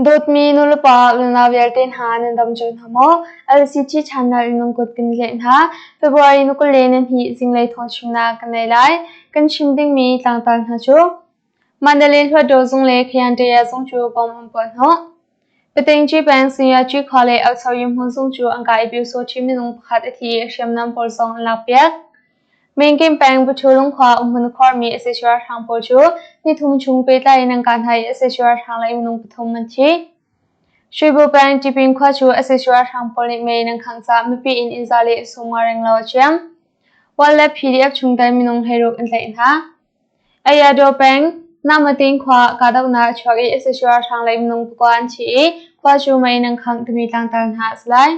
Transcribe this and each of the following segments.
Dawtmi nulepa unau vialte hna nan dam cio hna maw? LCT channel in nan kut kan leh hna. February ni 22 zinglei thawngchimnak kan nei lai. Kan chim dingmi tlangtar hna cu Mandalay Hluttaw zung le Khyantaya zung cu bom an puah hnawh. Patingci peng Sinyaci khua le Auchoyimhmun zung cu an kah i Pyusawṭhi minung pakhat a thi i hriamnam pawl zong an lakpiak. Mingkin peng Buṭhulung khua umhmun khuarmi sac ralhrang pawl cu nithum chung pehtlai in an kah hna i sac ralhrang lei minung pathum an thi. Shwebu peng Tipin khua cu sac ralhrang pawl nih mei in an khangh caah mipi inn inn za le sawmnga renglo a ciam. Wal le PDF chungtel minung 16 an tlaih hna. Ayadaw peng Namatin khua kahdohnak a chuak i sac ralhrang lei minung pakua an thi i khua cu mei in an khangh timi tlangtar hna a si lai.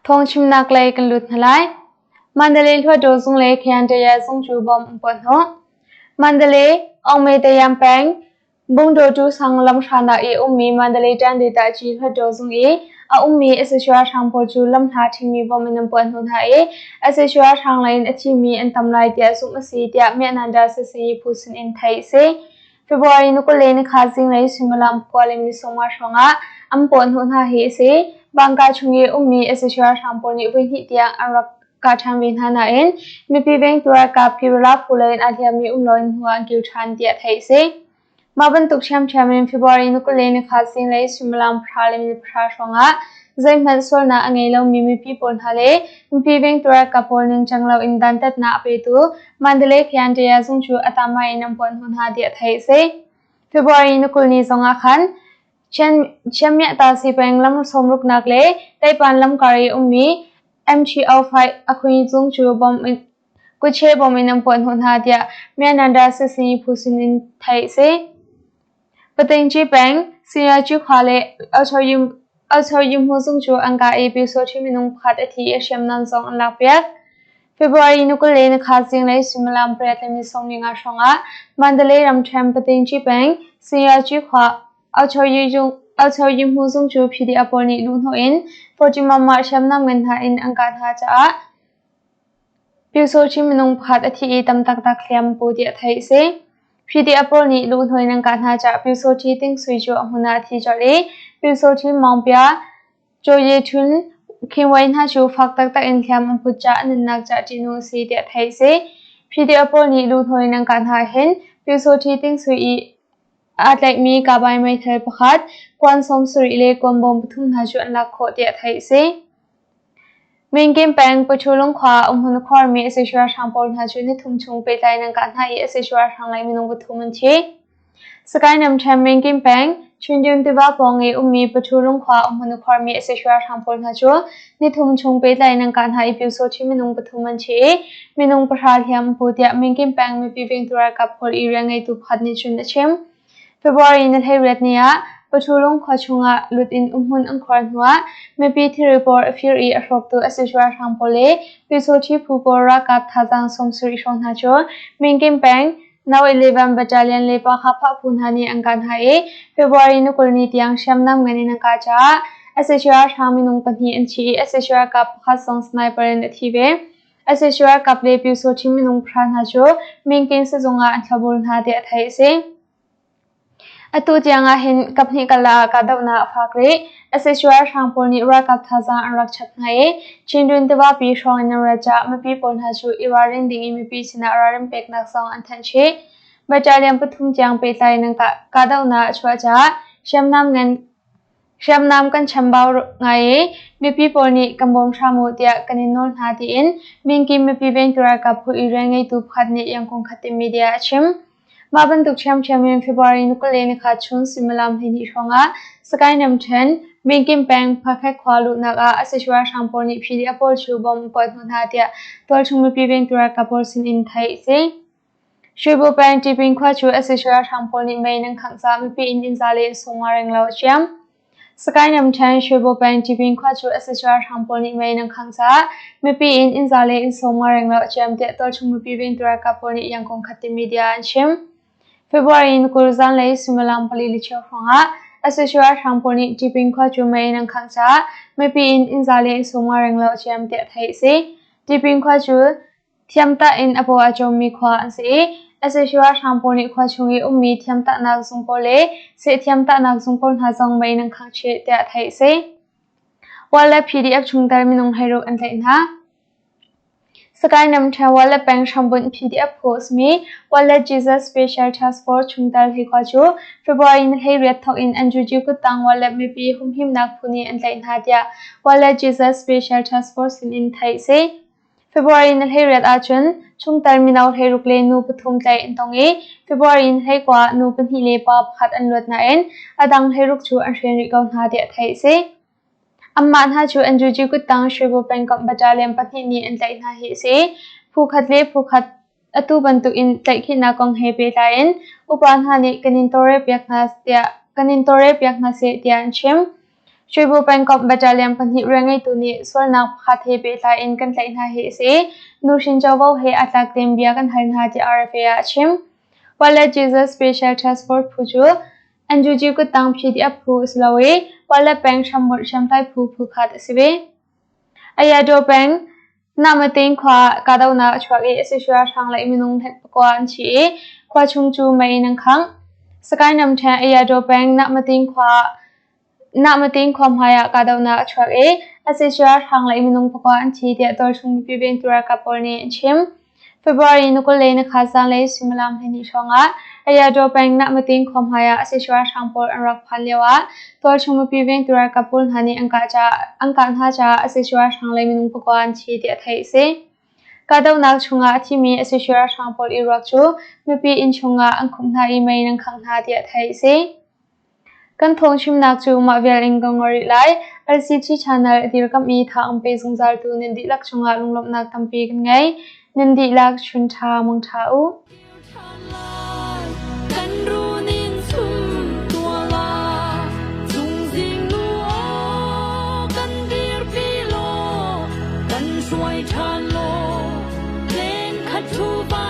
Thawngchimnak lei kan lut hna lai. Mandalay Hluttaw zung le Khyantaya zung cu bom an puah hnawh. Mandalay, Aungmei-Tayam peng, Bungdawtu sang lamhranak i ummi Mandalay Ṭan-Daytahci Hluttaw zung i a ummi sac ralhrang pawl cu lamhla ṭhingmi bom in an puah hnawh hna i sac ralhrang lei in a thimi an tam lai tiah zumh a si tiah Myanmar Sasei phu sinin theih a si. February ni 24 zinglei suimilam 2:15 hrawngah an puah hnawh hna hi a si. Bangka chung i ummi sac ralhrang pawl nih voihnih tiang an rak kah ṭhan ve hna nain mipi vengtu ralkap Kirila phu lei in aa hliammi um loin hnu ah an kir ṭhan tiah theih a si. Mah bantuk ṭhiamṭhiam in February ni 24 zinglei suimilam 10:10 hrawngah zeihmanh sualnak a ngei lomi mipi pawl hna le mipi vengtu ralkap pawl ningcang loin dantatnak a petu Mandalay Khyantaya zung cu a tama in an puah hnawh hna tiah theih a si. February ni 20 ni zongah khan Chianmiahta peng lam sawmruknak le Taipan lamkar i ummi MTO5 a khui zung cu kutche bom in an puah hnawh hna tiah Myanmar sihni phu sin in theih a si. Patingci peng Sinyaci khua le Auchoyimhu zung cu an kah i Pyusawṭhi minung pakhat a thi i hriamnam zong an lakpiak. February ni 24 zinglei suimilam 8:45 hrawngah Mandalay ramṭhen Patingci peng Sinyaci khua Auchoyimhu zung cu PDF pawl nih luhhnawh in Fortimama hriamnam ngan hna in an kah hna caah Pyusawṭhi minung pakhat a thi i tam taktak hliam pu tiah theih a si. PDF pawl nih luhhnawh in an kah hna caah Pyusawṭhi Ting Sui cu a hmun ah a thi colh i Pyusawṭhi Mawngpia Chaw Ye Htun Khin Wai hna cu fak taktak in hliam an put caah an nunnak caah ṭihnung a si tiah theih a si. PDF pawl nih luhhnawh in an kah hna ahhin Pyusawṭhi Ting Sui i aa tlaihmi kabai meithal pakhat, kuan 70 le kuan bawm pathum hna cu an lak khawh tiah theih a si. Minkin peng Pachulung khua umhmun khuarmi sac ralhrang pawl hna cu nithum chung pehtlai in an kah hna i sac ralhrang lei minung pathum an thi. Sakae namṭhen Minkin peng Chindwin tiva pawng i ummi Pachulung khua umhmun khuarmi sac ralhrang pawl hna cu nithum chung pehtlai in an kah hna i Pyusawṭhi minung pathum an thi i minung pahra hliam an pu tiah Minkin peng mipi vengtu ralkap pawl i rianngeitu pakhat nih cun a chim. February ni 18 ni ah Pachulung khua chungah lut in umhmun an khuar hnuah mipi thilri pawl a fir i a hrawktu sac ralhrang pawl le Pyusawṭhi phu pawl ralkap thazaang 70 hrawng hna cu Minkin peng No. 11 Battalion le Pakha phu hna nih an kah hna i February ni 20 ni tiang hriamnam ngan in an kah caah sac ralhrang minung pahnih an thi i sac ralkap pakhat zong sniper in a thi ve. Sac ralkap le Pyusawṭhi minung pahra hna cu Minkin sizung ah an thlopbul hna tiah theih a si. Atu tiang ah hin kaphnih karlak ah kahdohnak a fak rih. Sac ralhrang pawl nih ralkap thazaang an rak chap hna i Chindwin tivapi hrawng in an rat caah mipi pawl hna cu i ralrin ding in mipi sinah ralrin peknak zong an thanh chih. Battalion pathum tiang pehtlai in an kahdohnak a chuah caah hriamnam ngan Hriamnam kan chambau ngai i mipi pawl nih kan bawm hram u tiah kan in nawl hna tiin Minkin mipi vengtu ralkap phu i rianngeitu pakhat nih Yangon khatin media a chim. Mah bantuk ṭhiamṭhiam in February ni 24 chun suimilam 12 hrawngah Sakae namṭhen Minkin peng Phakhet khua luhnak ah sac ralhrang pawl nih PDF pawl cu bomb an kuat hnawh hna tiah tualchung mipi vengtu ralkap pawl sinin theih a si. Shwebu peng Tipin khua cu sac ralhrang pawl nih mei nan khangh caah mipi inn innza le innsung a reng lo a ciam. Sakae namṭhen Shwebu peng Tipin khua cu sac ralhrang pawl nih mei nan khangh caah mipi inn innza le innsung a reng lo a ciam tiah tualchung mipi vengtu ralkap pawl nih Yangon khatte media an chim. February ni 20 zanlei suimilam 4:15 hrawngah Sac ralhrang pawl nih Tipin khua cu mei in an khangh caah mipi in inn za le inn sawmnga renglo a ciam tiah theih a si. Tipin khua cu Thiamtah in a paw a cawmmi khua an si i sac ralhrang pawl nih khua chung i ummi thiamtahnak zung pawl le seh thiamtahnak zung pawl hna zong mei in an khangh chih tiah theih a si. Wal le PDF chungtel minung 16 an tlaih hna. Sakae Namṭhen Wal peng hrambunh PDF phu a simi Wal Jesus Special Task Force chungtel hleikua cu February ni 18 thawk in NUG kuttang Wal mipi humhimnak phu nih an tlaih hna tiah Wal Jesus Special Task Force sinin theih a si. February ni 18 ahcun chungtel mino 16 le nu pathum tlaih an tong i February ni 19 ah nu pahnih le pa pakhat an luat nain a dang 16 cu an hren rih ko hna tiah theih a si. Anmah hna cu NUG kuttang Shwebo pengkomh battalion pahnih nih an tlaih hna hi a si. Phu khat le phu khat atu bantukin tlaihkhihnak kong he pehtlai in upa hna nih kan in tawlrelpiak hna tiah kan in tawlrelpiak hna seh tiah an chim. Shwebo pengkomh battalion pahnih rianngeitu nih sualnak pakhat he pehtlai in kan tlaih hna hi a si. Nuhrin covo he aa tlak tein bia kan hal hna tiah RFA ah a chim. Wallet Jesus Special Task Force phu cu NUG kuttang PDF phu a si lo i Wallet peng hrambunh hriamtlai phu phu khat a si ve. Ayadaw peng Nahmatein khua kahdohnak a chuak i sac ralhrang le minung 9 an thi i khua chung cu mei in an khangh. Sakae namṭhen Ayadaw peng Nahmatein khua Nahmatein khua hmai ah kahdohnak a chuak i sac ralhrang le minung 9 an thi tiah tualchung mipi vengtu ralkap pawl nih an chim. February ni 24 zanlei suimilam 12 hrawngah Ayadaw peng Nahmatein khua hmai ah sac ralhrang pawl an rak phan lioah tualchung mipi vengtu ralkap pawl hna nih an kah hna caah sac ralhrang le minung 9 an thi tiah theih a si. Kahdohnak chungah a thimi sac ralhrang pawl i ruak cu mipi inn chungah an khumh hna i mei in an khangh hna tiah theih a si. Kan phungchimnak cu mah vial in ka ngol rih lai. LCT Channel a dirkamh i tha ang pe zungzaltu nan dihlak cungah lunglawmhnak tampi kan ngei. Nan dihlak chun ṭha mang ṭha u. Kan runin sum tua la Zungzing nu aw kan dirpi law kan hruai ṭhan law Leng khat thu va.